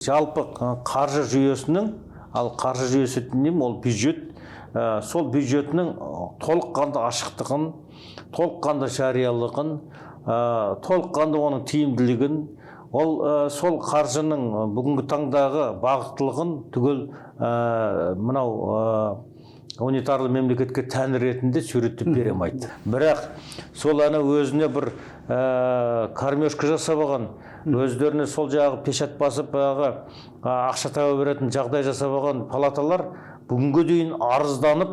Жалпы қаржы жүйесінің, ал қаржы жүйесі деймін, ол бюджет, сол бюджетінің толыққанды ашықтығын, толыққанды жариялығын, толыққанды оның тиімділігін, ол сол қаржының бүгінгі таңдағы бағыттылығын түгел мынау унитарлы мемлекетке тән ретінде суреттеп бере алмайды. Бірақ сол ана өзіне бір кормежка жасап алған, өздеріне сол жағы печать басып баяғы ақша таба беретін жағдай жасап алған палаталар бүгінге дейін арызданып,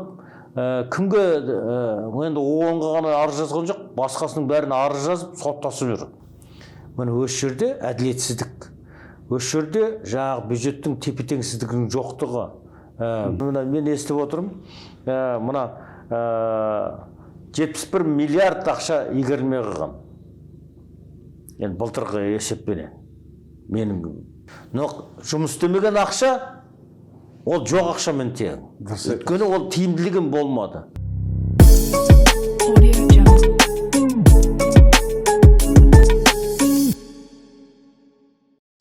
кімге енді ООН-ға ғана арыз жазған жоқ, басқасының бәріне арыз жазып соттасып жүр. Міне осы жерде әділетсіздік, осы жерде жаңағы бюджеттің тепе-теңсіздігінің жоқтығы. Мына мен естіп отырмын, мына 71 миллиард ақша игерілмей қалған. Енді былтырғы есеппенен. Менің но жұмыс істемеген ақша, ол жоқ ақшамен тең. Өйткені ол тиімділігім болмады.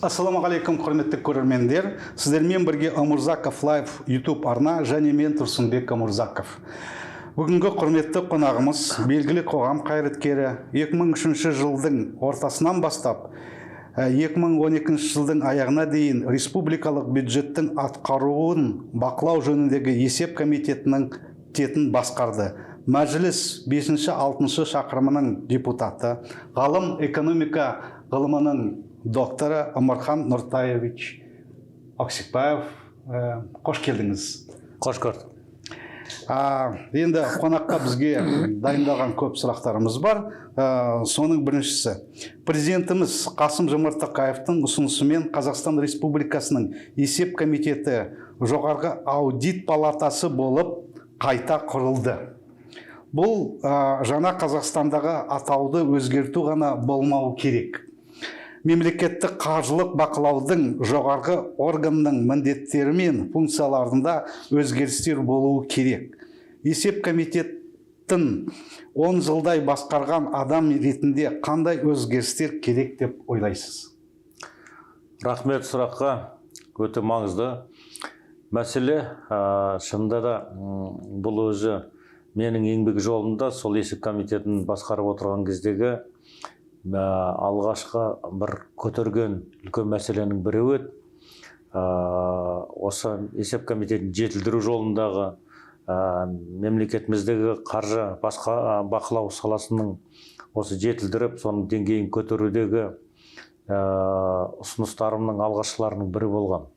Ассалаумағалейкум, құрметті көрермендер. Сіздермен бірге Омурзаков Live YouTube арна және мен Тұрсынбек Омурзаков. Бүгінгі құрметті қонағымыз белгілі қоғам қайраткері, 2003 жылдың ортасынан бастап 2012 жылдың аяғына дейін республикалық бюджеттің атқаруын бақылау жөніндегі есеп комитетінің тетін басқарды. Мәжіліс 5-6 шақырымының депутаты, ғалым, экономика ғылымының докторы Омархан Нұртаевич Өксікбаев, қош келдіңіз. Қош көрдік. Енді қонаққа бізге дайындалған көп сұрақтарымыз бар. Соның біріншісі, президентіміз Қасым Жомарт Тоқаевтың ұсынысымен Қазақстан Республикасының есеп комитеті жоғарғы аудит палатасы болып қайта құрылды. Бұл жаңа Қазақстандағы атауды өзгерту ғана болмау керек. Мемлекеттік қаржылық бақылаудың жоғарғы органының міндеттері мен функцияларында өзгерістер болуы керек. Есеп комитетін 10 жылдай басқарған адам ретінде қандай өзгерістер керек деп ойлайсыз? Рахмет сұраққа, өте маңызды мәселе. Шынында да бұл өзі менің еңбек жолымда сол есеп комитетін басқарып отырған кездегі алғашқы бір көтерген үлкен мәселенің біреуі еді. Осы есеп комитетін жетілдіру жолындағы мемлекетіміздегі қаржы басқа бақылау саласының осы жетілдіріп, соның деңгейін көтерудегі ұсыныстарымның алғашқыларының бірі болған.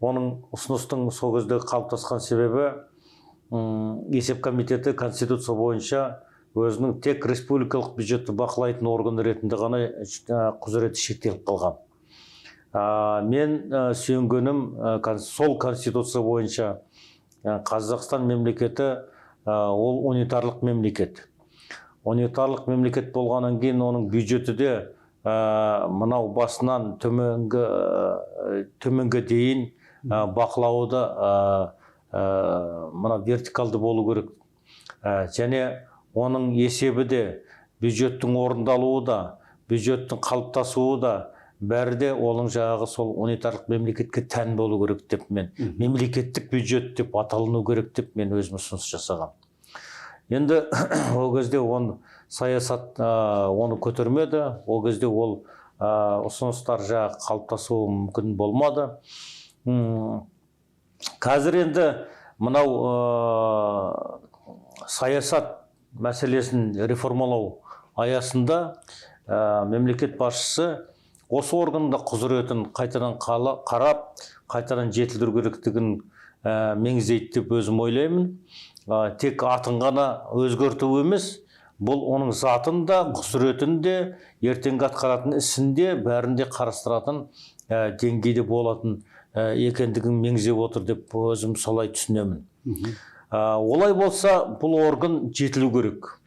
Оның ұсыныстың сол кезде қалыптасқан себебі, есеп комитеті конституция бойынша өзінің тек республикалық бюджетті бақылайтын орган ретінде ғана құзыреті шектеліп қалған. Мен сүйенгенім, сол конституция бойынша Қазақстан мемлекеті ол унитарлық мемлекет. Унитарлық мемлекет болғаннан кейін оның бюджеті де мынау басынан төменге дейін бақылауы да мына вертикалды болу керек. Және оның есебі де, бюджеттің орындалуы да, бюджеттің қалыптасуы да, бәрі де оның жаңағы сол унитарлық мемлекетке тән болу керек деп мен, мемлекеттік бюджет деп аталыну керек деп мен өзім ұсыныс жасағам. Енді ол кезде оны саясат оны көтермеді, ол кезде ол ұсыныстар жаңағы қалыптасуы мүмкін болмады. Қазір енді мынау саясат мәселесін реформалау аясында мемлекет басшысы осы органда құзыретін қайтадан қарап, қайтадан жетілдіру керектігін меңзейді деп өзім ойлаймын. Тек атын ғана өзгерту емес, бұл оның затын да, құзыретін де, ертеңгі атқаратын ісін де, бәрін де қарастыратын деңгейде болатын екендігін меңзеп отыр деп өзім солай түсінемін. Олай болса, бұл орган жетілу керек.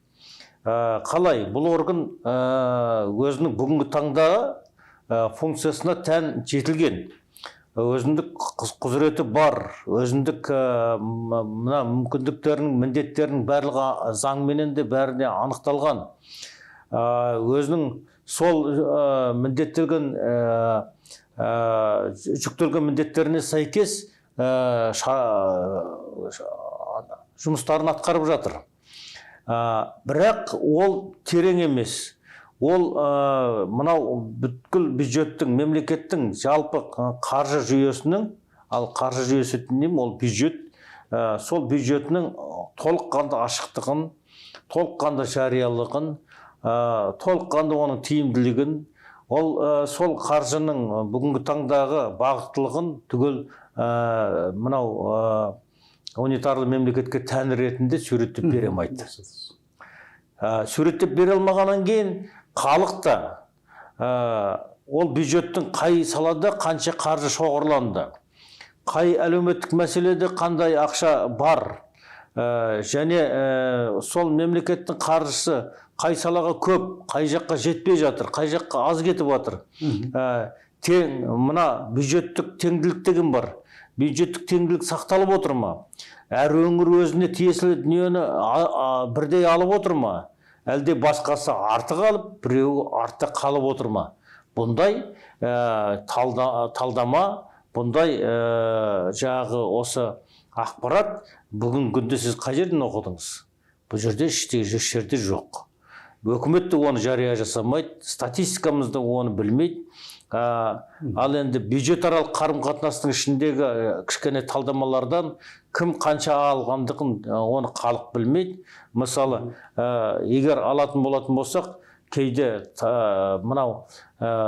Қалай? Бұл орган өзінің бүгінгі таңдағы функциясына тән жетілген, өзіндік құзыреті бар, өзіндік мына мүмкіндіктерінің, міндеттерінің барлығы заңменен де бәріне анықталған. Өзінің сол міндеттелген жүктелген міндеттеріне сәйкес жұмыстарын атқарып жатыр. Бірақ ол терең емес. Ол мынау бүткіл бюджеттің, мемлекеттің жалпы қаржы жүйесінің, ал қаржы жүйесі деймін, ол бюджет, сол бюджетінің толыққанды ашықтығын, толыққанды жариялығын, толыққанды оның тиімділігін, ол сол қаржының бүгінгі таңдағы бағыттылығын түгел мынау унитарлы мемлекетке тән ретінде суреттеп бере алмайды. Суреттеп бере алмағаннан кейін халық та ол бюджеттің қай салада қанша қаржы шоғырланды, қай әлеуметтік мәселеде қандай ақша бар, және сол мемлекеттің қаржысы қай салаға көп, қай жаққа жетпей жатыр, қай жаққа аз кетіп жатыр. Тең, мына бюджеттік теңділік деген бар. Бюджеттік теңділік сақталып отыр ма? Әр өңір өзіне тиесілі дүниені бірдей алып отыр ма? Әлде басқасы артық алып, біреуі артта қалып отыр ма? Бұндай талдама, бұндай жаңағы осы ақпарат бүгінгі күнде сіз қай жерден оқыдыңыз? Бұл жерде еш жерде жоқ. Өкімет те оны жария жасамайды, статистикамыз да оны білмейді. Ал енді бюджетаралық қарым-қатынастың ішіндегі кішкене талдамалардан кім қанша алғандығын оны халық білмейді. Мысалы, егер алатын болатын болсақ, кейде мынау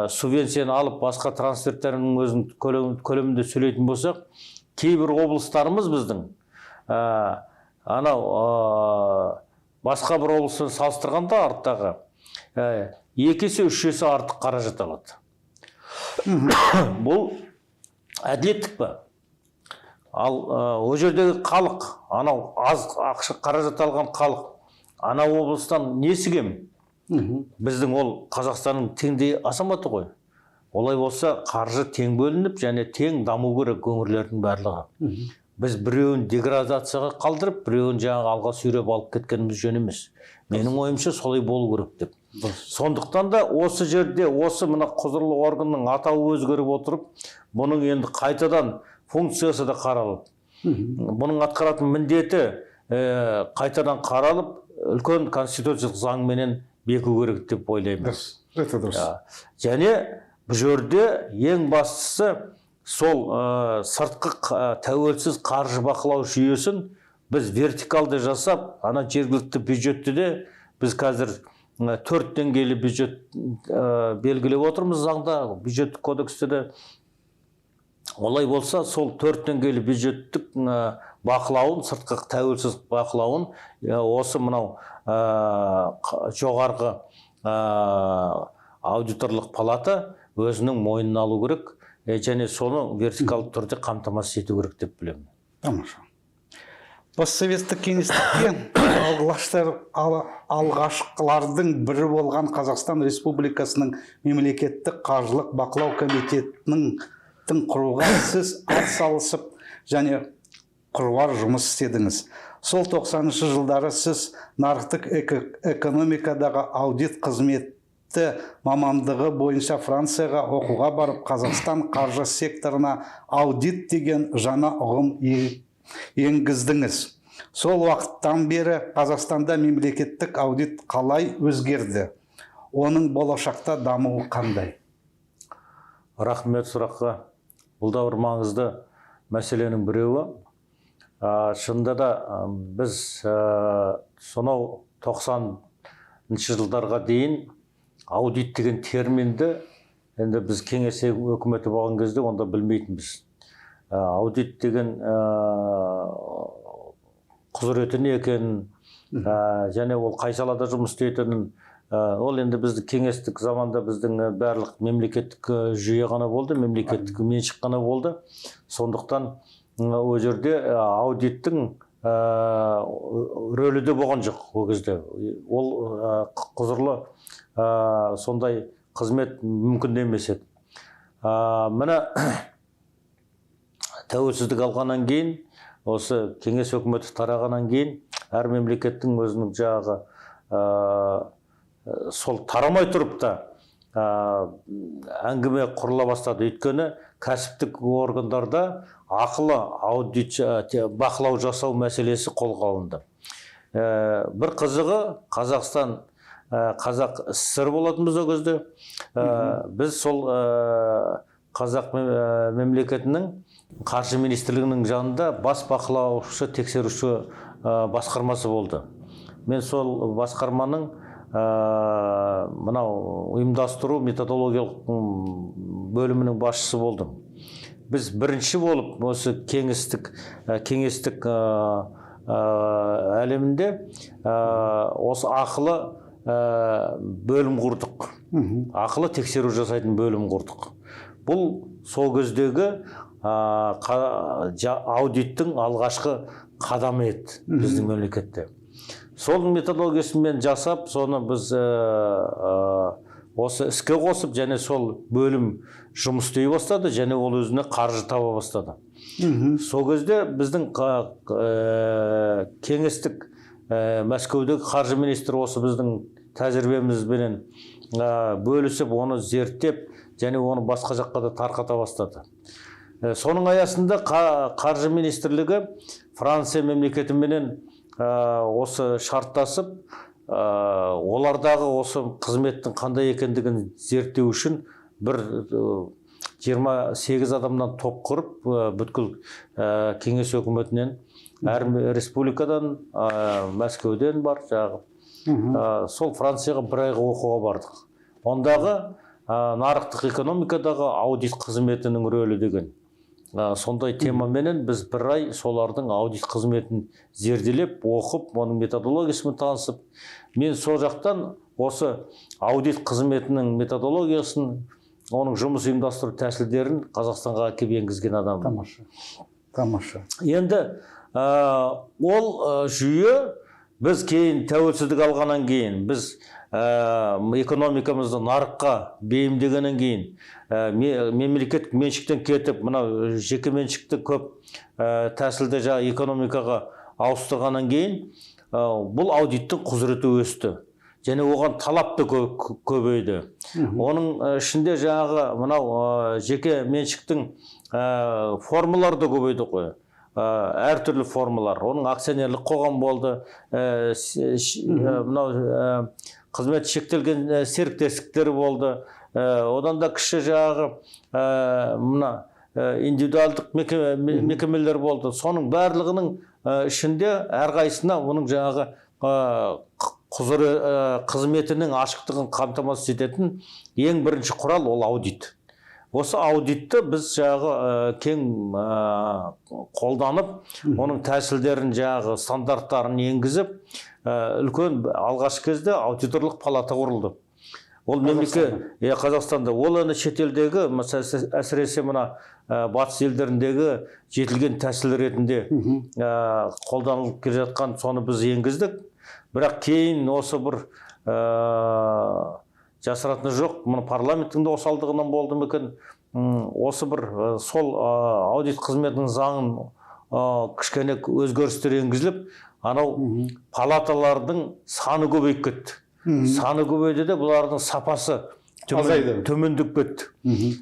субвенцияны алып басқа трансферттердің өзінің көлемінде сөйлейтін болсақ, кейбір облыстарымыз біздің анау басқа бір облыспен салыстырғанда арттағы 2 есе 3 есе артық қаражат алады. Бұл әділеттік пе? Ал ол жердегі халық, анау аз ақша қаражат алған халық, анау облыстан несі кем? Біздің ол Қазақстанның теңдей азаматы ғой. Олай болса қаржы тең бөлініп және тең даму керек өңірлердің барлығы. Біз біреуін деградацияға қалдырып, біреуін жаңағы алға сүйреп алып кеткеніміз жөн емес. Менің ойымша солай болу керек деп. Сондықтан да осы жерде осы мына құзырлы органның атауы өзгеріп отырып, бұның енді қайтадан функциясы да қаралып, бұның атқаратын міндеті қайтадан қаралып, үлкен конституциялық заңменен беку керек деп ойлаймын. Өте дұрыс. Және бұл жерде ең бастысы сол сыртқы тәуелсіз қаржы бақылау жүйесін біз вертикалды жасап, ана жергілікті бюджетті де біз қазір 4 деңгейлі бюджет белгілеп отырмыз заңда, бюджеттік кодексте де. Олай болса, сол 4 деңгейлі бюджеттік бақылауын, сыртқы тәуелсіз бақылауын осы мынау жоғарғы аудиторлық палата өзінің мойнына алу керек және соны вертикалды түрде қамтамасыз ету керек деп білемін. Тамаша. Постсоветтік кеңістікте алғашқылардың бірі болған Қазақстан Республикасының мемлекеттік қаржылық бақылау комитетінің құруға сіз ат салысып және қыруар жұмыс істедіңіз. Сол 90-шы жылдары сіз нарықтық экономикадағы аудит қызметі мамандығы бойынша Францияға оқуға барып, Қазақстан қаржы секторына аудит деген жаңа ұғым енгіздіңіз. Сол уақыттан бері Қазақстанда мемлекеттік аудит қалай өзгерді? Оның болашақта дамуы қандай? Рахмет сұраққа. Бұл да бір маңызды мәселенің біреуі. Шынында да біз сонау 90-шы жылдарға дейін аудит деген терминді енді біз кеңес өкіметі болған кезде онда білмейтінбіз. Аудит деген құзыреті не екенін және ол қай салада жұмыс істейтінін, ол енді бізді кеңестік заманда біздің барлық мемлекеттік жүйе ғана болды, мемлекеттік меншік ғана болды. Сондықтан ол жерде аудиттің рөлі де болған жоқ ол кезде. Ол құзырлы сондай қызмет мүмкін де емес еді. Міне тәуелсіздік алғаннан кейін, осы кеңес өкіметі тарағаннан кейін әр мемлекеттің өзінің жаңағы сол тарамай тұрып та әңгіме құрыла бастады. Өйткені кәсіптік органдарда ақылы аудит, бақылау жасау мәселесі қолға алынды. Бір қызығы, Қазақстан, Қазақ СССР болатынбыз ол кезде. Біз сол Қазақ мемлекетінің қаржы министрлігінің жанында бас бақылаушы тексеруші басқармасы болды. Мен сол басқарманың мынау ұйымдастыру методологиялық бөлімінің басшысы болдым. Біз бірінші болып осы кеңестік әлемінде осы ақылы бөлім құрдық. Ақылы тексеру жасайтын бөлім құрдық. Бұл сол кездегі аудиттің алғашқы қадамы еді біздің мемлекетте. Сол методологиясымен жасап, соны біз осы іске қосып, және сол бөлім жұмыс істей бастады, және ол өзіне қаржы таба бастады. Сол кезде біздің кеңестік Мәскеудегі қаржы министрі осы біздің тәжірибемізбенен бөлісіп, оны зерттеп, және оны басқа жаққа да тарқата бастады. Соның аясында қаржы министрлігі Франция мемлекетіменен осы шарттасып, олардағы осы қызметтің қандай екендігін зерттеу үшін бір 28 адамнан топ құрып, бүткіл кеңес өкіметінен, әр республикадан, Мәскеуден бар жағы. Сол Францияға бір айға оқуға бардық. Ондағы нарықтық экономикадағы аудит қызметінің рөлі деген сондай темаменен біз бір ай солардың аудит қызметін зерделеп, оқып, оның методологиясымен танысып, мен сол жақтан осы аудит қызметінің методологиясын, оның жұмыс ұйымдастыру тәсілдерін Қазақстанға әкеліп енгізген адаммын. Тамаша. Тамаша. Енді ол жүйе біз кейін тәуелсіздік алғаннан кейін, біз экономикамызды нарыққа бейімдегеннен кейін, мемлекеттік меншіктен кетіп, мынау жеке меншікті көп тәсілді жаңа экономикаға ауыстырғаннан кейін, бұл аудиттің құзыреті өсті. Және оған талап та көбейді. Оның ішінде жаңағы мынау жеке меншіктің формалары да көбейді ғой. Әртүрлі формалар. Оның акционерлік қоғам болды, мынау қызмет шектелген серіктестіктер болды. Одан да кіші жаңағы мына индивидуалдық мекемелер болды. Соның барлығының ішінде әрқайсысына оның жаңағы құзыры, қызметінің ашықтығын қамтамасыз ететін ең бірінші құрал ол аудит. Осы аудитті біз жаңағы кең қолданып, оның тәсілдерін, жаңағы стандарттарын енгізіп, үлкен алғашқы кезде аудиторлық палата құрылды. Ол мемлекет, Қазақстанда, ол енді шетелдегі, әсіресе мына батыс елдеріндегі жетілген тәсіл ретінде қолданылып келе жатқан, соны біз енгіздік. Бірақ кейін осы бір жасыратыны жоқ, мұны парламенттің де осалдығынан болды ма екен, осы бір сол аудит қызметінің заңын кішкене өзгерістер енгізіліп, анау палаталардың саны көбейіп кетті. Саны көбейді де бұлардың сапасы төмендеп кетті.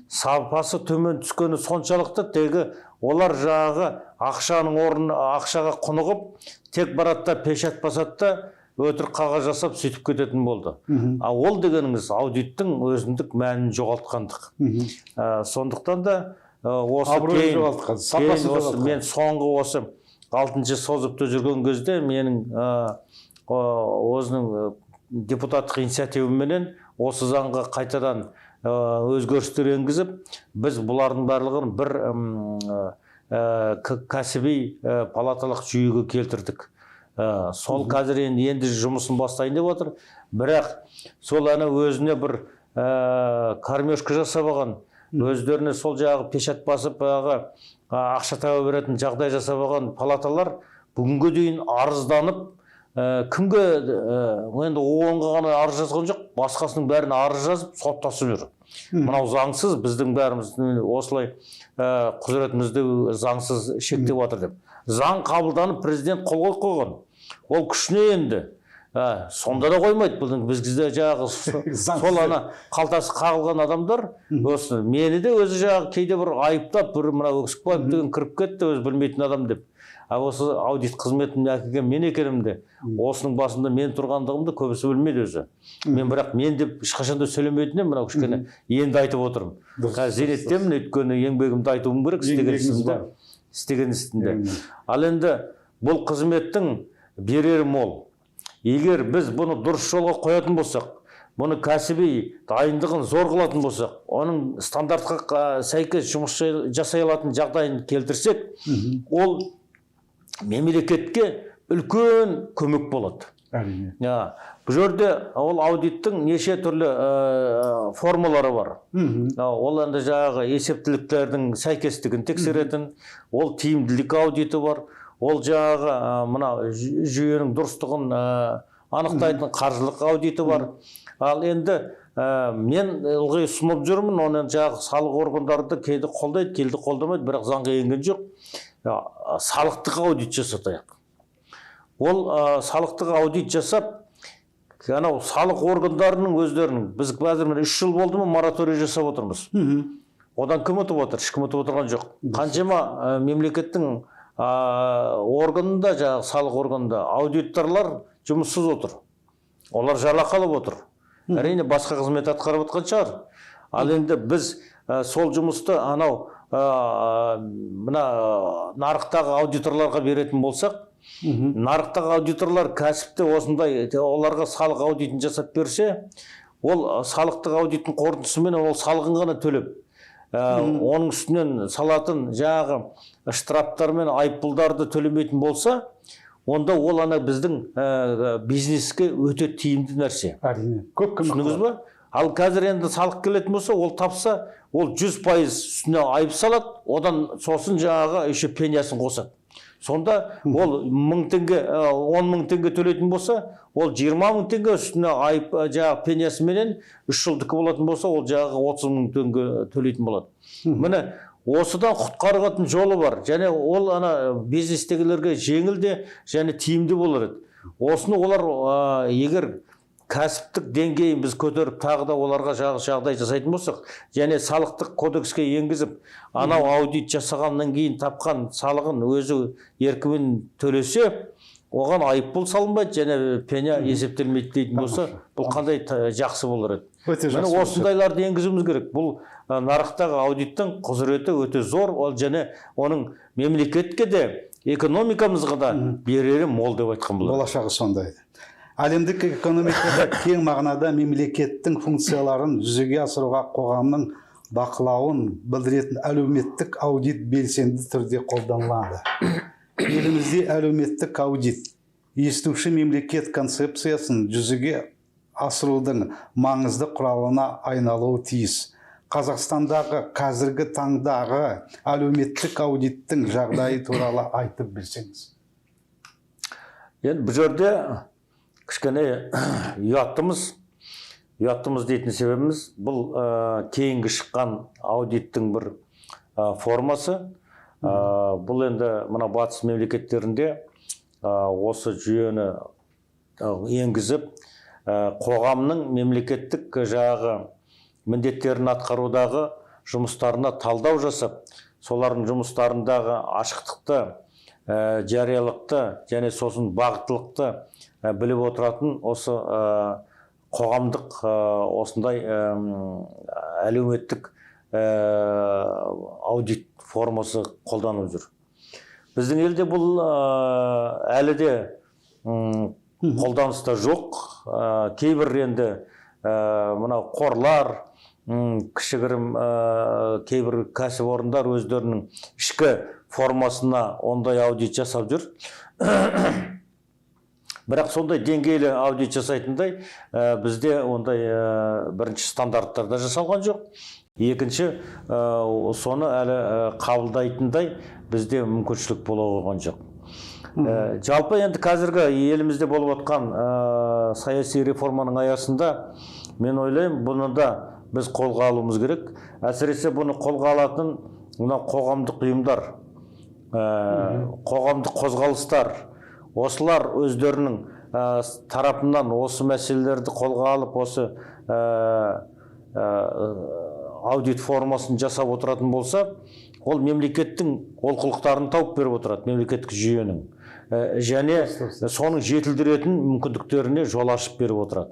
Сапасы төмен түскені соншалықты, тегі олар жаңағы ақшаның орнына ақшаға құнығып, тек барады да печать басады да өтірік қағаз жасап сөйтіп кететін болды. А ол дегеніңіз аудиттің өзіндік мәнін жоғалтқандық. Сондықтан да осы кейін, осы мен соңғы осы 6-шы созыпта жүрген кезде менің өзінің депутаттық инициативіменен осы заңға қайтадан өзгерістер енгізіп, біз бұлардың барлығын бір кәсіби палаталық жүйеге келтірдік. Сол қазір енді жұмысын бастайын деп отыр. Бірақ сол ана өзіне бір кормежка жасап алған, өздеріне сол жағы печать басып, ақша таба беретін жағдай жасап алған палаталар бүгінге дейін арызданып, кімге енді оңға ғана арыз жазған жоқ, басқасының бәрін арыз жазып соттасып жүр. Мынау заңсыз, біздің бәріміз осылай құзыретімізді заңсыз шектеп отыр деп. Заң қабылданып, президент қол қойып қойған. Ол күшіне енді. Сонда да қоймайды. Бұның бізде жаңағы сол ана қалтасы қағылған адамдар осы мені де өзі жаңағы кейде бір айыптап, бір мына Өксікбаев деген кіріп кетті, өзі білмейтін адам деп. А осы аудит қызметін әкелген мен екенімді, осының басында мен тұрғандығымды көбісі білмейді өзі. Мен бірақ мен деп ешқашан да сөйлемейтін едім, мынау кішкене енді айтып отырмын. Қазір зейнеттемін, өйткені еңбегімді айтуым керек, істеген істімді. Ал енді бұл қызметтің берері мол. Егер біз бұны дұрыс жолға қоятын болсақ, бұны кәсіби дайындығын зор қылатын болсақ, оның стандартқа сәйкес жұмыс жасай алатын жағдайын келтірсек, ол мемлекетке үлкен көмек болады. Әрине. Бұл жерде ол аудиттің неше түрлі формалары бар. Ол енді жаңағы есептіліктердің сәйкестігін тексеретін, ол тиімділік аудиті бар, ол жаңағы мына жүйенің дұрыстығын анықтайтын қаржылық аудиті бар. Ал енді мен ылғи ұсынып жүрмін, оны жаңағы салық органдары да кейде қолдайды, кейде қолдамайды, бірақ заңға енген жоқ. Салықтық аудит жасатайық. Ол салықтық аудит жасап, анау салық органдарының өздерінің, біз қазір міне 3 жыл болды ма мораторий жасап отырмыз. Одан кім ұтып отыр? Ешкім ұтып отырған жоқ. Қаншама мемлекеттің органында, жаңағы салық органында аудиторлар жұмыссыз отыр. Олар жалақы алып отыр. Әрине басқа қызмет атқарып отқан шығар. Ал енді біз сол жұмысты анау мына нарықтағы аудиторларға беретін болсақ, нарықтағы аудиторлар кәсіпте осындай оларға салық аудитін жасап берсе, ол салықтық аудиттің қорытындысымен ол салығын ғана төлеп, оның үстінен салатын жаңағы штрафтар мен айыппұлдарды төлемейтін болса, онда ол ана біздің бизнеске өте тиімді нәрсе. Әрине, көп көмек. Түсіндіңіз ба? Ал қазір енді салық келетін болса, ол тапса, ол 100% үстіне айып салады, одан сосын жаңағы еще пенясын қосады. Сонда ол 1000 теңге, 10 мың теңге төлейтін болса, ол 20 мың теңге үстіне айып жаңағы пенясыменен 3 жылдікі болатын болса, ол жаңағы 30 мың теңге төлейтін болады. Міне осыдан құтқарылатын жолы бар. Және ол ана бизнестегілерге жеңіл де және тиімді болар еді. Осыны олар егер кәсіптік деңгейін біз көтеріп тағы да оларға жағдай жасайтын болсақ, және салықтық кодекске енгізіп, анау аудит жасағаннан кейін тапқан салығын өзі еркімен төлесе, оған айыппұл салынбайды және пеня есептелмейді дейтін болса, бұл қандай жақсы болар еді. Өте жақсы. Міне осындайларды енгізуіміз керек. Бұл нарықтағы аудиттің құзыреті өте зор, ол және оның мемлекетке де, экономикамызға да берері мол деп айтқан болады. Болашағы сондай. Әлемдік экономикада кең мағынада мемлекеттің функцияларын жүзеге асыруға қоғамның бақылауын білдіретін әлеуметтік аудит белсенді түрде қолданылады. Елімізде әлеуметтік аудит естуші мемлекет концепциясын жүзеге асырудың маңызды құралына айналуы тиіс. Қазақстандағы қазіргі таңдағы әлеуметтік аудиттің жағдайы туралы айтып берсеңіз. Енді бұл жерде кішкене ұяттымыз. Ұяттымыз дейтін себебіміз, бұл кейінгі шыққан аудиттің бір формасы. Бұл енді мына батыс мемлекеттерінде осы жүйені енгізіп, қоғамның мемлекеттік жағы міндеттерін атқарудағы жұмыстарына талдау жасап, солардың жұмыстарындағы ашықтықты, жариялықты және сосын бағыттылықты біліп отыратын осы қоғамдық осындай әлеуметтік аудит формасы қолданып жүр. Біздің елде бұл әлі де қолданыста жоқ. Кейбір енді мынау қорлар, кішігірім кейбір кәсіпорындар өздерінің ішкі формасына ондай аудит жасап жүр. Бірақ сондай деңгейлі аудит жасайтындай бізде ондай бірінші стандарттар да жасалған жоқ. Екінші, соны әлі қабылдайтындай бізде мүмкіншілік бола қойған жоқ. Жалпы енді қазіргі елімізде болып отқан саяси реформаның аясында мен ойлаймын, бұны да біз қолға алуымыз керек. Әсіресе бұны қолға алатын мына қоғамдық ұйымдар, қоғамдық қозғалыстар, осылар өздерінің тарапынан осы мәселелерді қолға алып, осы аудит формасын жасап отыратын болса, ол мемлекеттің олқылықтарын тауып беріп отырады, мемлекеттік жүйенің. Және соның жетілдіретін мүмкіндіктеріне жол ашып беріп отырады.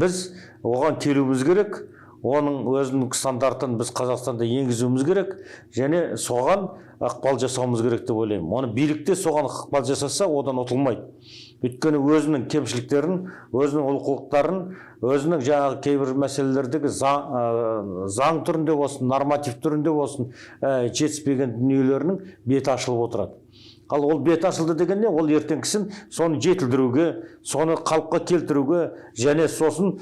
Біз оған келуіміз керек, оның өзінің стандартын біз Қазақстанда енгізуіміз керек, және соған ықпал жасауымыз керек деп ойлаймын. Оны билікте соған ықпал жасаса, одан ұтылмайды. Өйткені өзінің кемшіліктерін, өзінің олқылықтарын, өзінің жаңағы кейбір мәселелердегі заң түрінде болсын, норматив түрінде болсын, жетіспеген дүниелерінің беті ашылып отырады. Ал ол бет ашылды дегенне, ол ертеңгісін соны жетілдіруге, соны қалыпқа келтіруге және сосын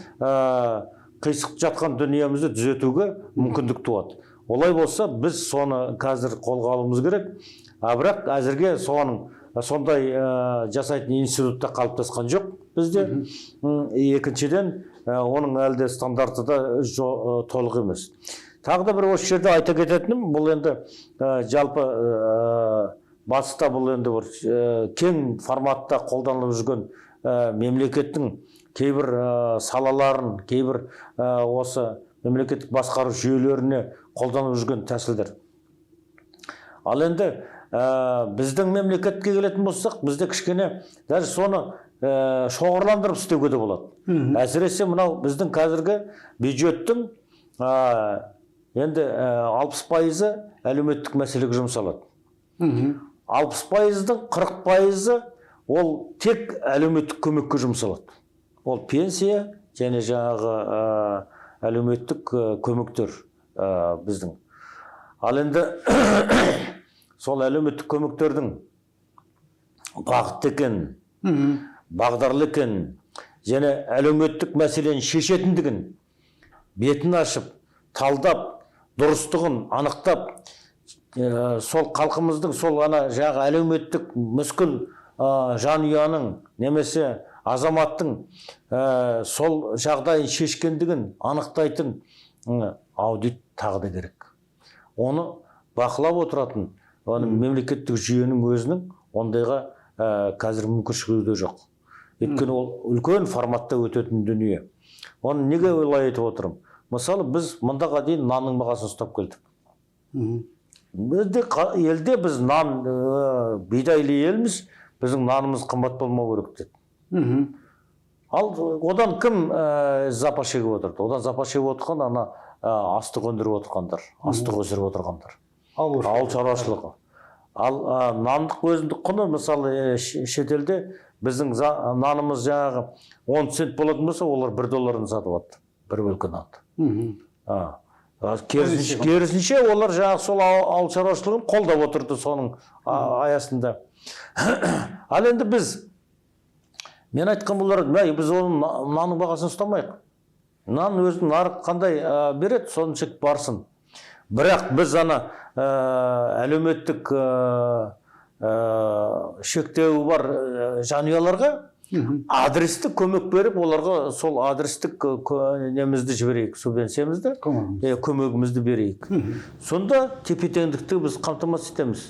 қисық жатқан дүниемізді түзетуге мүмкіндік туады. Олай болса, біз соны қазір қолға алуымыз керек. А бірақ әзірге соның сондай жасайтын институтта қалыптасқан жоқ бізде. Екіншіден, оның әлде стандарты да толық емес. Тағы да бір осы жерде айта кететінім, бұл енді жалпы батыста бұл енді бір кең форматта қолданылып жүрген мемлекеттің кейбір салаларын, кейбір осы мемлекеттік басқару жүйелеріне қолданылып жүрген тәсілдер. Ал енді біздің мемлекетке келетін болсақ, бізде кішкене даже соны шоғырландырып істеуге де болады. Әсіресе мынау біздің қазіргі бюджеттің енді 60% әлеуметтік мәселеге жұмсалады. 60%-дың 40% ол тек әлеуметтік көмекке жұмсалады. Ол пенсия және жаңағы әлеуметтік көмектер біздің. Ал енді сол әлеуметтік көмектердің бағытты екенін, бағдарлы екенін және әлеуметтік мәселені шешетіндігін бетін ашып, талдап, дұрыстығын анықтап, сол халқымыздың сол ана жаңағы әлеуметтік мүскіл жанұяның немесе азаматтың сол жағдайын шешкендігін анықтайтын аудит тағы да керек. Оны бақылап отыратын, оны мемлекеттік жүйенің өзінің ондайға қазір мүмкіншілігі де жоқ. Өйткені ол үлкен форматта өтетін дүние. Оны неге олай айтып отырмын? Мысалы, біз мұндаға дейін нанның бағасын ұстап келдік. Бізде елде біз нан бидайлы елміз, біздің нанымыз қымбат болмау керек деді. Ал одан кім запа шегіп отырды? Одан запа шегіп отырған ана астық өндіріп отырғандар, астық өсіріп отырғандар. Ауыл шаруашылығы. Ал нандық өзіндік құны, мысалы, шетелде біздің нанымыз жаңағы 10 цент болатын болса, олар 1 долларын сатып алды, бір бөлке нанды. Керісінше, олар жаңағы сол ауыл шаруашылығын қолдап отырды соның аясында. Ал енді біз, мен айтқан болар, біз оның нанның бағасын ұстамайық. Нан өзінің нарық қандай береді, сонша барсын. Бірақ біз ана әлеуметтік шектеуі бар жанұяларға адрестік көмек беріп, оларға сол адрестік немізді жіберейік, субвенциямызды, көмегімізді берейік. Сонда тепе-теңдікті біз қамтамасыз етеміз.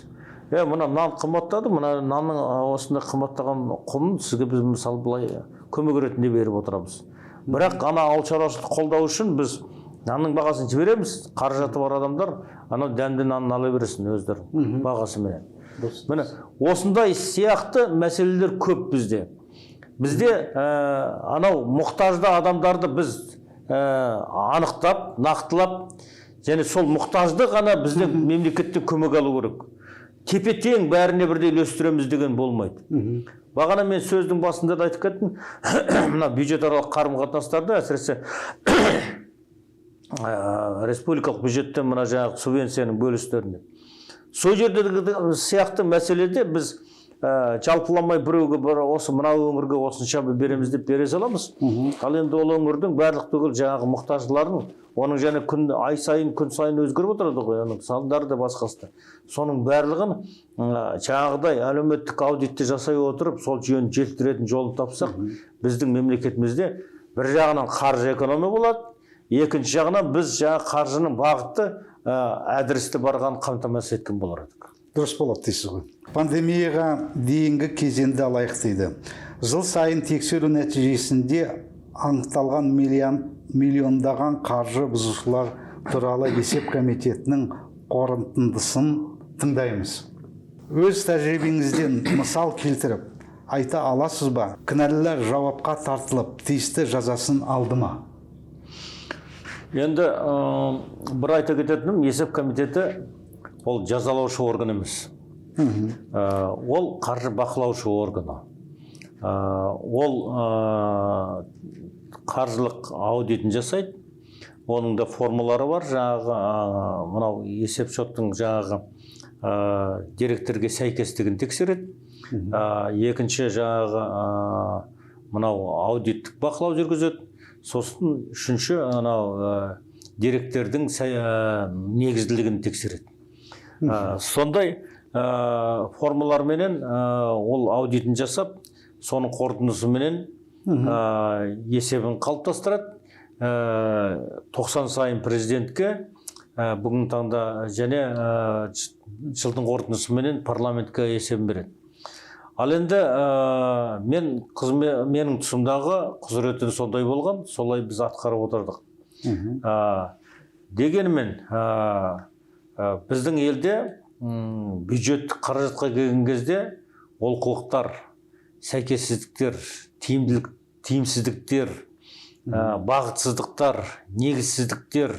Мына нан қымбаттады, мына нанның осындай қымбаттаған құнын сізге біз мысалы былай көмек ретінде беріп отырамыз. Бірақ ана ауыл шаруашылықты қолдау үшін біз нанның бағасын жібереміз, қаражаты бар адамдар анау дәмді нанын ала берсін өздері бағасыменен. Міне осындай сияқты мәселелер көп бізде. Бізде анау мұқтажды адамдарды біз анықтап, нақтылап, және сол мұқтажды ғана бізде мемлекеттен көмек алу керек. Тепе-тең бәріне бірдей үлестіреміз деген болмайды. Бағана мен сөздің басында да айтып кеттім, мына бюджетаралық қарым-қатынастарды, әсіресе республикалық бюджеттен мына жаңағы субвенцияның бөлістерінде. Сол жерде сияқты мәселеде біз жалпыламай біреуге бір осы мына өңірге осынша береміз деп бере саламыз. Ал енді ол өңірдің барлық түгел жаңағы мұқтаждыларын, оның және күн ай сайын, күн сайын өзгеріп отырады ғой, оның сандары да басқасы да. Соның барлығын жаңағыдай әлеуметтік аудитті жасай отырып, сол жүйені жетілдіретін жолын тапсақ, біздің мемлекетімізде бір жағынан қаржы экономия болады, екінші жағынан біз жаңа қаржының бағытты адресті барғанын қамтамасыз еткен болар едік. Дұрыс болады дейсіз ғой. Пандемияға дейінгі кезеңді алайық дейді. Жыл сайын тексеру нәтижесінде анықталған миллиондаған қаржы бұзушылар туралы есеп комитетінің қорытындысын тыңдаймыз. Өз тәжірибеңізден мысал келтіріп айта аласыз ба? Кінәлілер жауапқа тартылып, тиісті жазасын алды ма? Енді бір айта кететінім, есеп комитеті ол жазалаушы орган емес. Ол қаржы бақылаушы органы. Ол қаржылық аудитін жасайды. Оның да формалары бар. Жаңағы мынау есеп шоттың жаңағы деректерге сәйкестігін тексереді. Екінші жаңағы мынау аудиттік бақылау жүргізеді. Сосын үшінші анау деректердің негізділігін тексереді. Сондай формаларменен ол аудитін жасап, соның қорытындысыменен есебін қалыптастырады. 90 сайын президентке бүгінгі таңда және жылдың қорытындысыменен парламентке есебін береді. Ал енді менің тұсымдағы құзыретім сондай болған, солай біз атқарып отырдық. Дегенмен біздің елде бюджеттік қаражатқа келген кезде олқылықтар, сәйкессіздіктер, тиімсіздіктер, бағытсыздықтар, негізсіздіктер,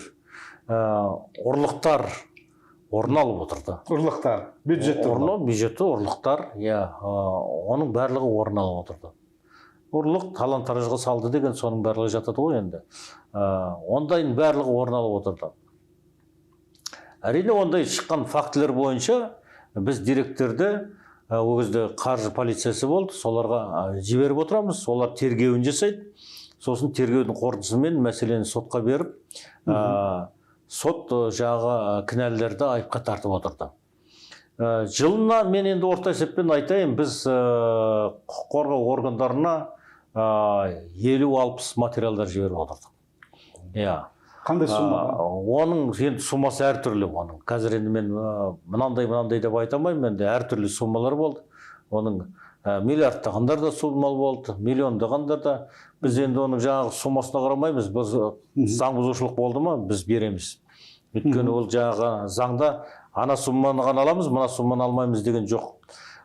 ұрлықтар орын алып отырды. Ұрлықтар, бюджетті ұрлық, бюджетті ұрлықтар, иә, оның барлығы орын алып отырды. Ұрлық талан-таражға салды деген соның барлығы жатады ғой енді. Ондайдың барлығы орын алып отырды. Әрине, ондай шыққан фактілер бойынша біз деректерді, ол кезде қаржы полициясы болды, соларға жіберіп отырамыз, олар тергеуін жасайды. Сосын тергеудің қорытындысымен мәселені сотқа беріп, сот жағы кінәлілерді айыпқа тартып отырды. Жылына мен енді орта есеппен айтайын, біз құқық қорғау органдарына 50-60 материалдар жіберіп отырдық. Иә. Қандай сумма? Оның енді суммасы әртүрлі оның. Қазір енді мен мынандай деп айта алмаймын, енді әртүрлі суммалар болды. Оның миллиардтағандар да суммал болды, миллиондағандар да. Біз енді оның жаңағы суммасына қарамаймыз, біз заң бұзушылық болды ма, біз береміз. Өйткені ол жаңағы заңда ана сумманы ғана аламыз, мына сумманы алмаймыз деген жоқ.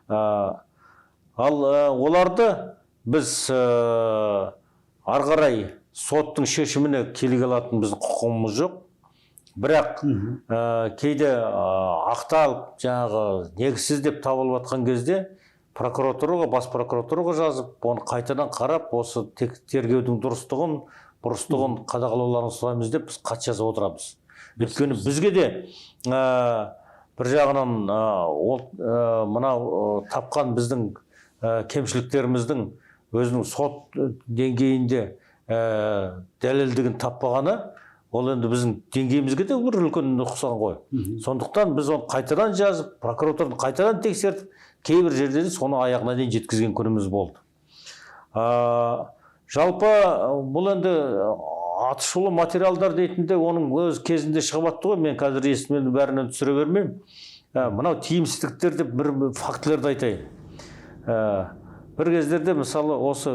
Ал оларды біз ары қарай соттың шешіміне келе алатын біздің құқығымыз жоқ. Бірақ кейде ақталып, жаңағы негізсіз деп табылып жатқан кезде прокуратураға, бас прокуратураға жазып, оны қайтадан қарап, осы тергеудің дұрыстығын, бұрыстығын қадағалауларын сұраймыз деп біз хат жазып отырамыз. Өйткені бізге де бір жағынан ол мынау тапқан біздің кемшіліктеріміздің өзінің сот деңгейінде дәлелдігін таппағаны, ол енді біздің деңгейімізге де бір үлкен нұқсан ғой. Сондықтан біз оны қайтадан жазып, прокуратураны қайтадан тексертіп, кейбір жерде соны аяғына дейін жеткізген күніміз болды. Жалпы бұл енді атышулы материалдар дейтінде оның өз кезінде шығып атты ғой, мен қазір есімнен бәрінен түсіре бермеймін. Мынау тиімсіздіктер деп бір фактілерді айтайын. Бір кездерде мысалы осы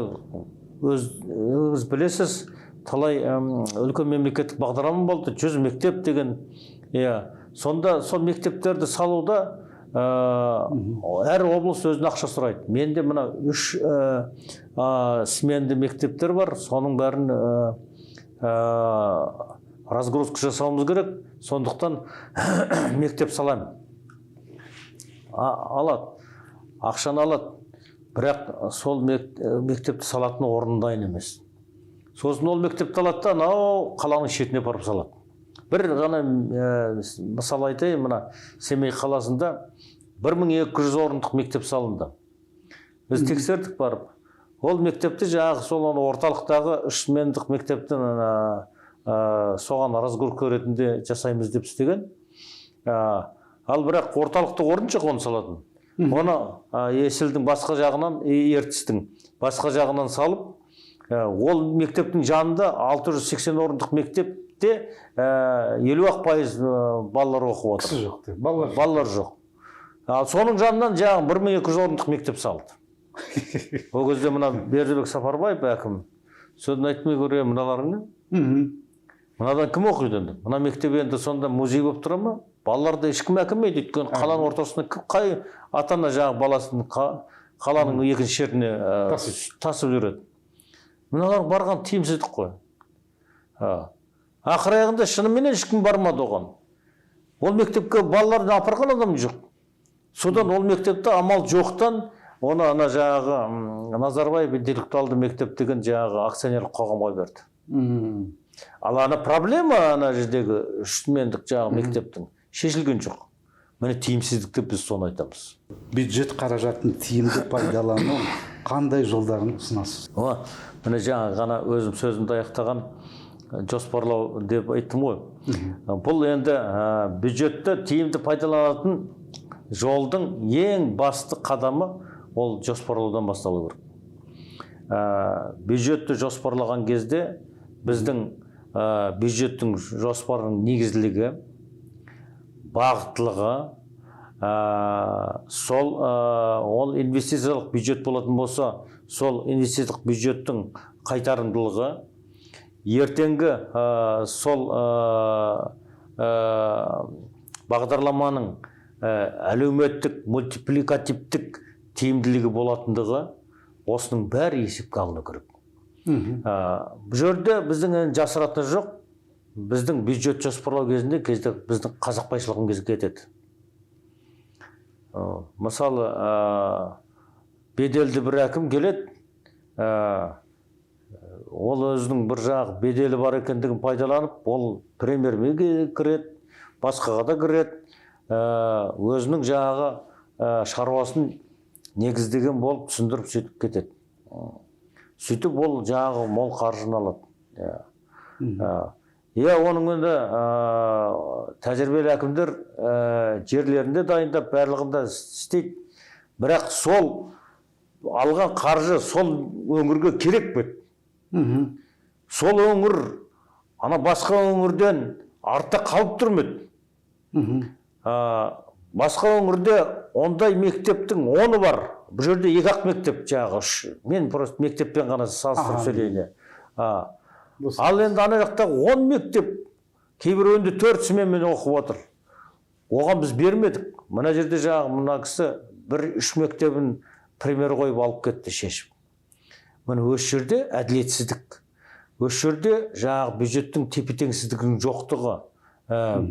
өз білесіз, талай үлкен мемлекеттік бағдарлама болды, 100 мектеп деген. Иә, сонда сол мектептерді салуда әр облыс өзіне ақша сұрайды. Менде мына 3 сменді мектептер бар, соның бәрін разгрузка жасауымыз керек, сондықтан мектеп саламын. Алады, ақшаны алады, бірақ сол мектепті салатын орын дайын емес. Сосын ол мектепті алады да, анау қаланың шетіне барып салады. Бір ғана мысал айтайын, мына Семей қаласында 1200 орындық мектеп салынды. Біз тексердік барып. Ол мектепті жаңағы сол орталықтағы 3 смендік мектептің соған разгрузка ретінде жасаймыз деп істеген. Ал бірақ орталықта орын жоқ оны салатын. Оны Есілдің басқа жағынан, Ертістің басқа жағынан салып, ол мектептің жанында 680 орындық мектепте 50% балалар оқып отыр. Кісі жоқ. Балалар жоқ. Ал соның жанынан жаңағы 1200 орындық мектеп салды. Ол кезде мына Бердібек Сапарбаев әкім, содан айтмай көре, мыналарың не? Мынадан кім оқиды енді? Мына мектеп енді сонда музей болып тұра ма? Балаларды ешкім әкелмейді, өйткені қаланың ортасында қай ата-ана жаңағы баласын қаланың екінші жеріне тасып жүреді. Мыналар барған тиімсіздік қой. Ақыр аяғында шынымен ешкім бармады оған. Ол мектепке балаларын апарған адам жоқ. Содан ол мектепті амал жоқтан оны ана жаңағы Назарбаев интеллектуалды мектеп деген жаңағы акционерлік қоғамға берді. Ал ана проблема ана жердегі үштмендік жаңағы мектептің шешілген жоқ. Міне тиімсіздік деп біз соны айтамыз. Бюджет қаражатын тиімді пайдалану қандай жолдарын ұсынасыз? Міне жаңа ғана өзім сөзімді аяқтаған жоспарлау деп айттым ғой. Бұл енді бюджетті тиімді пайдаланатын жолдың ең басты қадамы ол жоспарлаудан басталу керек. Бюджетті жоспарлаған кезде біздің бюджеттің жоспарының негізділігі, бағыттылығы, сол ол инвестициялық бюджет болатын болса, сол инвестициялық бюджеттің қайтарымдылығы, ертеңгі сол бағдарламаның әлеуметтік мультипликативтік тиімділігі болатындығы, осының бәрі есепке алыну керек. Бұл жерде біздің жасыратыны жоқ, біздің бюджет жоспарлау кезінде кезде біздің қазақбайшылығымыз кетеді. Мысалы, беделді бір әкім келеді, ол өзінің бір жағы беделі бар екендігін пайдаланып, ол премьерге кіреді, басқаға да кіреді, өзінің жаңағы шаруасын негіздеген болып түсіндіріп сөйтіп кетеді. Сөйтіп ол жаңағы мол қаржыны алады. Иә, оның енді тәжірибелі әкімдер жерлерінде дайындап, барлығында істейді. Бірақ сол алған қаржы сол өңірге керек пе? Сол өңір ана басқа өңірден артта қалып тұр ма? Басқа өңірде ондай мектептің 10-ы бар. Бұл жерде 2-ақ мектеп жаңағы 3. Мен просто мектеппен ғана салыстырып сөйлейін. Ал енді ана жақта 10 мектеп, кейбіреуінде 4 сменмен оқып отыр. Оған біз бермедік. Мына жерде жаңағы мына кісі бір 3 мектебін премьер қойып алып кетті шешіп. Міне осы жерде әділетсіздік. Осы жерде жаңағы бюджеттің тепе-теңсіздігінің жоқтығы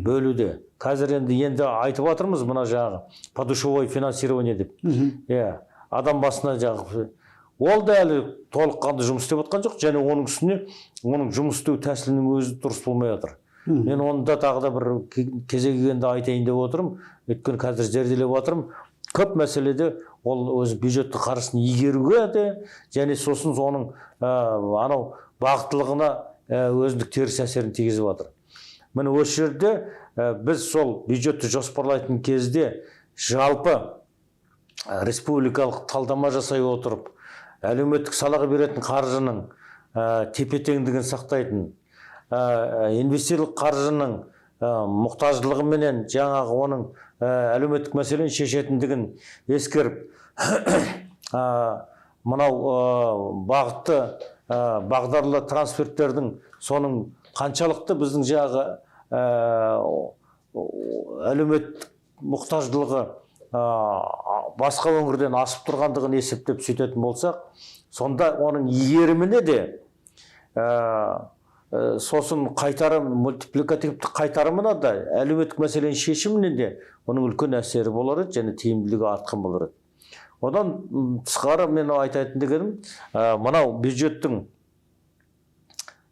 бөлуде. Қазір енді айтып жатырмыз мына жаңағы подушевое финансирование деп. Иә, адам басына жаңағы ол да әлі толыққанды жұмыс істеп жатқан жоқ, және оның үстіне оның жұмыс істеу тәсілінің өзі дұрыс болмай жатыр. Мен оны да тағы да бір кезегі келгенде айтайын деп отырмын. Өйткені қазір зерделеп жатырмын. Көп мәселеде ол өзі бюджеттік қаржысын игеруге де, және сосын соның анау бағыттылығына өзіндік теріс әсерін тигізіп жатыр. Міне осы жерде біз сол бюджетті жоспарлайтын кезде жалпы республикалық талдама жасай отырып, әлеуметтік салаға беретін қаржының тепе-теңдігін сақтайтын, инвестициялық қаржының мұқтаждылығы менен жаңағы оның әлеуметтік мәселені шешетіндігін ескеріп, мынау бағытты бағдарлы трансферттердің соның қаншалықты біздің жаңағы әлеуметтік мұқтаждылығы басқа өңірден асып тұрғандығын есептеп сөйтетін болсақ, сонда оның игеріміне де сосын қайтарым, мультипликативті қайтарымына да, әлеуметтік мәселенің шешіміне де оның үлкен әсері болар еді және тиімділігі артқан болар еді. Одан тысқары мен айтатын дегенім, мынау бюджеттің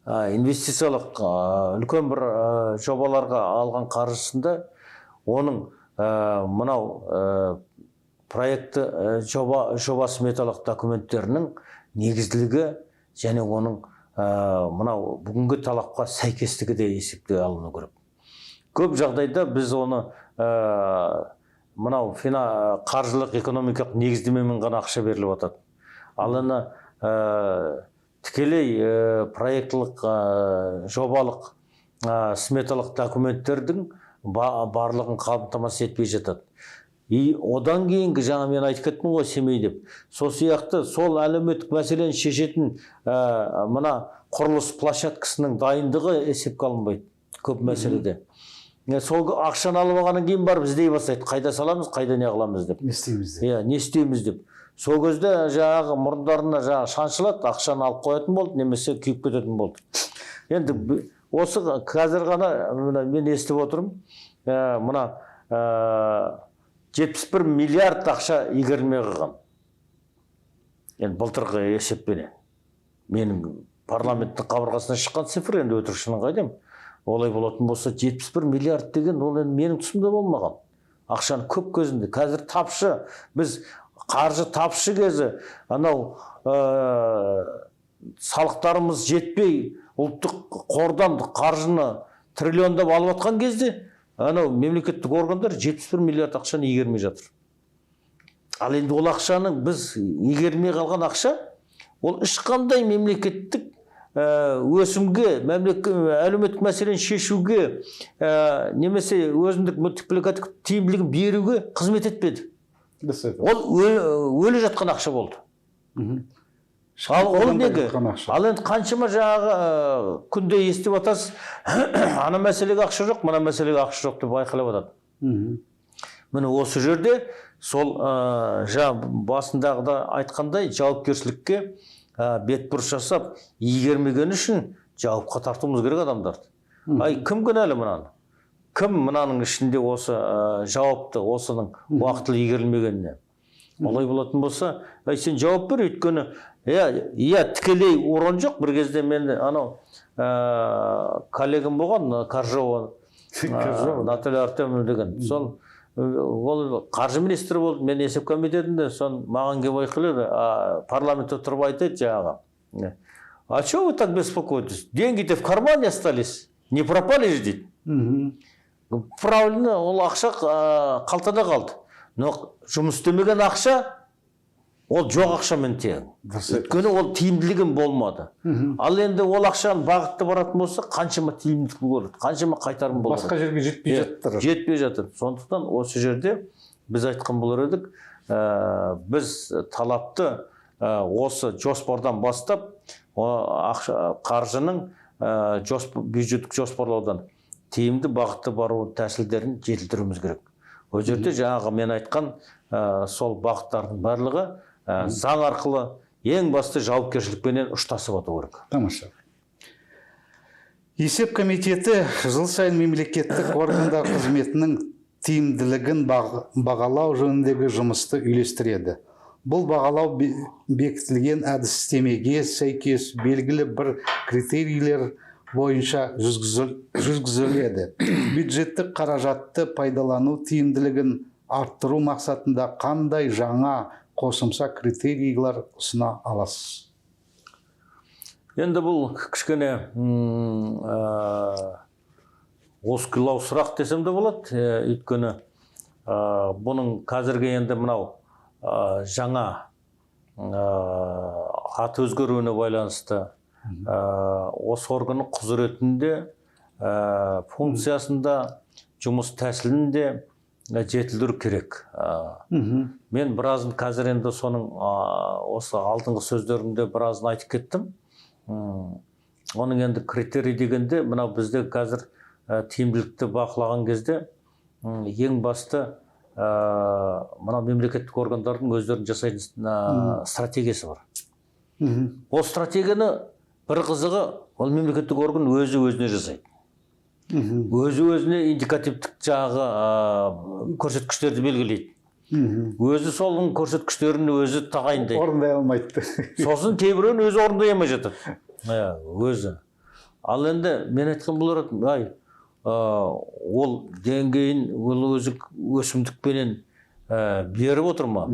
инвестициялық үлкен бір жобаларға алған қаржысында оның мынау проекті жоба сметалық документтерінің негізділігі және оның мынау бүгінгі талапқа сәйкестігі де есепке алыну керек. Көп жағдайда біз оны мынау қаржылық экономикалық негіздемемен ғана ақша беріліп жатады. Ал ана тікелей проектлік жобалық сметалық документтердің барлығын қамтамасыз етпей жатады. И одан кейінгі жаңа мен айтып кеттім ғой Семей деп. Сол сияқты сол әлеуметтік мәселені шешетін мына құрылыс площадкасының дайындығы есепке алынбайды көп мәселеде. Сол ақшаны алып алғаннан кейін барып іздей бастайды. Қайда саламыз, қайда не қыламыз деп. Не істейміз деп. Иә, не істейміз деп. Сол кезде жаңағы мұрындарына жаңағы шаншылады, ақшаны алып қоятын болды, немесе күйіп кететін болды. Енді осы қазір ғана мына мен естіп отырмын, мына 71 миллиард ақша игерілмей қалған. Енді былтырғы есеппенен. Менің парламенттің қабырғасынан шыққан цифр, енді өтірік шынын қайдам. Олай болатын болса 71 миллиард деген ол енді менің тұсымда болмаған. Ақшаны көп кезінде. Қазір тапшы, біз қаржы тапшы кезі, анау салықтарымыз жетпей ұлттық қордан қаржыны триллиондап алып атқан кезде анау мемлекеттік органдар 71 миллиард ақшаны игермей жатыр. Ал енді ол ақшаның біз игермей қалған ақша, ол ешқандай мемлекеттік өсімге, әлеуметтік мәселені шешуге, немесе өзіндік мультипликативтік тиімділігін беруге қызмет етпеді. Ол өлі жатқан ақша болды. Ал ол неге? Ал енді қаншама жаңағы күнде естіп атасыз, ана мәселеге ақша жоқ, мына мәселеге ақша жоқ деп айқайлап атады. Міне осы жерде сол жаңа басындағыда айтқандай жауапкершілікке бетбұрыс жасап, игермеген үшін жауапқа тартуымыз керек адамдарды. Ай, кім кінәлі мынаны? Кім мынаның ішінде осы жауапты, осының уақытылы игерілмегеніне? Олай болатын болса, ай, сен жауап бер, өйткені иә, тікелей урон жоқ. Бір кезде мен анау коллегам болған, Коржова, Наталья Артемовна деген. Сол ол қаржы министрі болды, мен есеп комитетінде, сон маған келіп айқайлады, парламентте тұрып айтады жаңағы. А чего вы так беспокоитесь? Деньги-то в кармане остались, не пропали же, дейді. Правильно, ол ақша қалтада қалды. Но жұмыс істемеген ақша, ол жоқ ақшамен тең. Өйткені ол тиімділігін болмады. Ал енді ол ақшаны бағытты баратын болса, қаншама тиімділік болады, қаншама қайтарым болады. Басқа жерге жетпей жатыр. Жетпей жатыр. Сондықтан осы жерде біз айтқан болар едік, біз талапты осы жоспардан бастап, қаржының бюджеттік жоспарлаудан тиімді бағытты бару тәсілдерін жетілдіруіміз керек. Ол жерде жаңағы мен айтқан сол бағыттардың барлығы заң арқылы ең басты жауапкершілікпенен ұштасып ату керек. Тамаша. Есеп комитеті жыл сайын мемлекеттік органдар қызметінің тиімділігін бағалау жөніндегі жұмысты үйлестіреді. Бұл бағалау бекітілген әдістемеге сәйкес белгілі бір критерийлер бойынша жүргізіледі. Бюджеттік қаражатты пайдалану тиімділігін арттыру мақсатында қандай жаңа қосымша критерийлер ұсына аласыз? Енді бұл кішкене озқилау сұрақ десем де болады. Өйткені бұның қазіргі енді мынау жаңа ат өзгеруіне байланысты осы органның құзыретінде, функциясында, жұмыс тәсілінде жетілдіру керек. Мен біразын қазір енді соның осы алдыңғы сөздерімде біразын айтып кеттім. Оның енді критерий дегенде, мынау бізде қазір тиімділікті бақылаған кезде ең басты мынау мемлекеттік органдардың өздерінің жасайтын стратегиясы бар. Ол стратегияны бір қызығы, ол мемлекеттік орган өзі өзіне жасайды. Өзі өзіне индикативтік жағы көрсеткіштерді белгілейді. Өзі соның көрсеткіштерін өзі тағайындайды. Орындай алмайды. Сосын кейбіреуін өзі орындай алмай жатады. Өзі. Ал енді мен айтқан болар едім, ай, ол деңгейін ол өзі өсімдікпенен беріп отыр ма?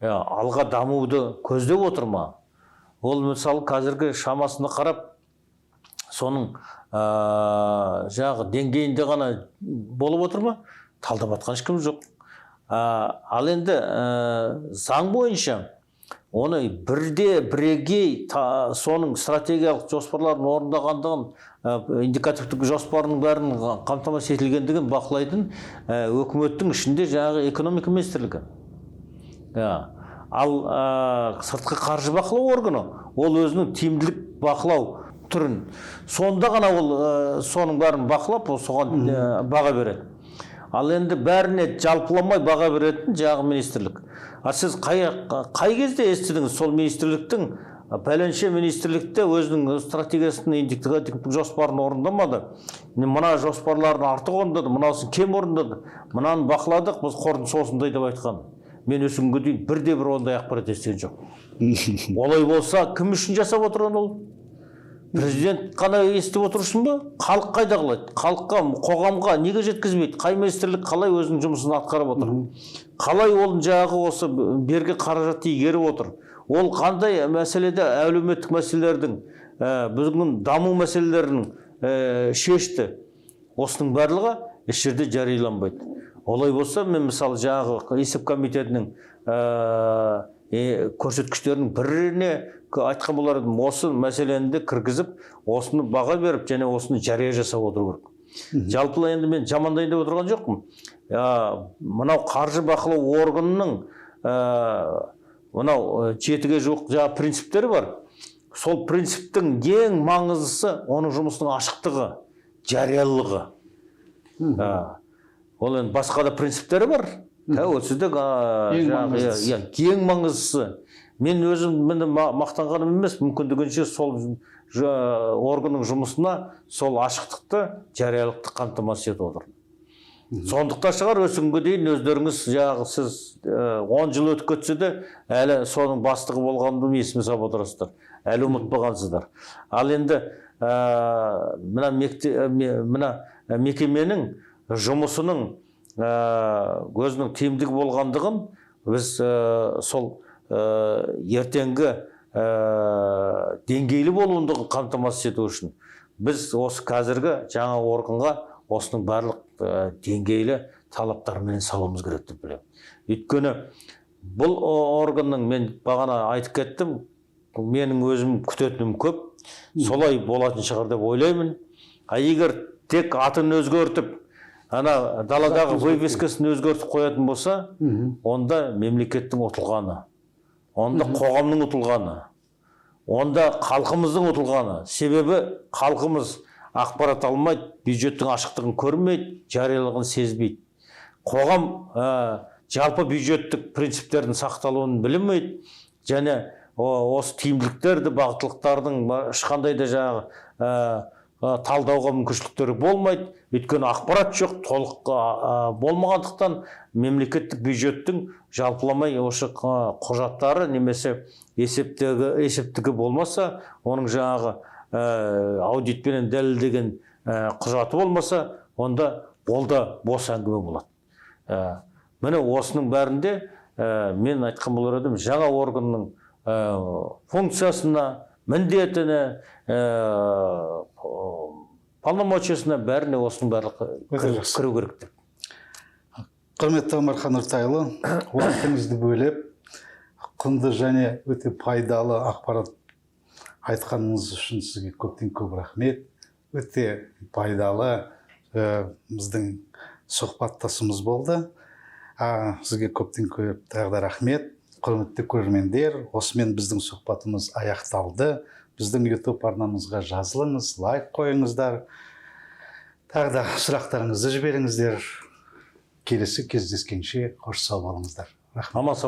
Алға дамуды көздеп отыр ма? Ол мысалы қазіргі шамасына қарап, соның жағы деңгейінде ғана болып отыр ма? Талдап атқан ешкім жоқ. Ал енді заң бойынша Оны бірде бірегей соның стратегиялық жоспарларын орындағандығын, индикативтік жоспарының бәрін қамтамасыз етілгендігін бақылайтын өкіметтің ішінде жаңағы экономика министрлігі. Ал сыртқы қаржы бақылау органы ол өзінің тиімділік бақылау түрін сонда ғана ол соның бәрін бақылап, соған баға береді. Ал енді бәріне жалпыламай баға беретін жаңағы министрлік. А сіз қай кезде естідіңіз сол министрліктің пәленше министрлікте өзінің стратегиясын, индикативтік жоспарын орындамады, мына жоспарларын артық орындады, мынасын кем орындады, мынаны бақыладық, біз қорытындысы осындай деп айтқан. Мен осы күнге дейін бірде бір ондай ақпарат естіген жоқ. Олай болса, кім үшін жасап отырған ол? Президент қана естіп отырсын ба? Халық қайда қалайды? Халыққа, қоғамға неге жеткізбейді? Қай министрлік қалай өзінің жұмысын атқарып отыр? Қалай ол жаңағы осы бергі қаражатты игеріп отыр? Ол қандай мәселеде әлеуметтік мәселелердің, бүгінгі даму мәселелерін шешті? Осының барлығы еш жерде жарияланбайды. Олай болса, мен мысалы жаңағы есеп комитетінің көрсеткіштерінің біріне айтқан болар едім, осы мәселені де кіргізіп, осыны баға беріп, және осыны жария жасап отыру керек. Жалпылай енді мен жамандайын деп отырған жоқпын. Мынау қаржы бақылау органының мынау 7-ге жуық жаңағы принциптері бар. Сол принциптің ең маңыздысы оның жұмысының ашықтығы, жариялылығы. Ол енді басқа да принциптері бар. Тәуелсіздік, ең маңыздысы. Мен өзім мақтанғаным емес, мүмкіндігінше сол органның жұмысына сол ашықтықты, жариялықты қамтамасыз етіп отыр. Сондықтан шығар осы күнге дейін өздеріңіз жаңағы сіз 10 жыл өтіп кетсе де әлі соның бастығы болғанымды есіме салып отырасыздар. Әлі ұмытпағансыздар. Ал енді мына мекеменің жұмысының өзінің тиімдігі болғандығын біз сол ертеңгі деңгейлі болуындығын қамтамасыз ету үшін біз осы қазіргі жаңа органға осының барлық деңгейлі талаптарымен салуымыз керек деп білемін. Өйткені бұл органның, мен бағана айтып кеттім, менің өзім күтетінім көп, солай болатын шығар деп ойлаймын. А егер тек атын өзгертіп, ана даладағы вывескасын өзгертіп қоятын болса, онда мемлекеттің ұтылғаны, онда қоғамның ұтылғаны, онда халқымыздың ұтылғаны. Себебі халқымыз ақпарат алмайды, бюджеттің ашықтығын көрмейді, жариялығын сезбейді. Қоғам жалпы бюджеттік принциптердің сақталуын білмейді, және осы тиімділіктерді, бағыттылықтардың ешқандай да жаңағы талдауға мүмкіншіліктері болмайды. Өйткені ақпарат жоқ, толық болмағандықтан мемлекеттік бюджеттің жалпыламай осы құжаттары немесе есептігі болмаса, оның жаңағы аудитпенен дәлелдеген құжаты болмаса, онда ол да бос әңгіме болады. Міне осының бәрінде мен айтқан болар едім, жаңа органның функциясына, міндетіне, полномочиясына, бәріне осының барлығы кіру керек деп. Құрметті Омархан Нұртайұлы, уақытыңызды бөліп, құнды және өте пайдалы ақпарат айтқаныңыз үшін сізге көптен көп рахмет. Өте пайдалы біздің сұхбаттасымыз болды. Сізге көптен көп тағы да рахмет. Құрметті көрермендер, осымен біздің сұхбатымыз аяқталды. Біздің YouTube арнамызға жазылыңыз, лайк қойыңыздар. Тағы да сұрақтарыңызды жіберіңіздер. Келесі кездескенше қош сау болыңыздар. Рахмет. Аман сау.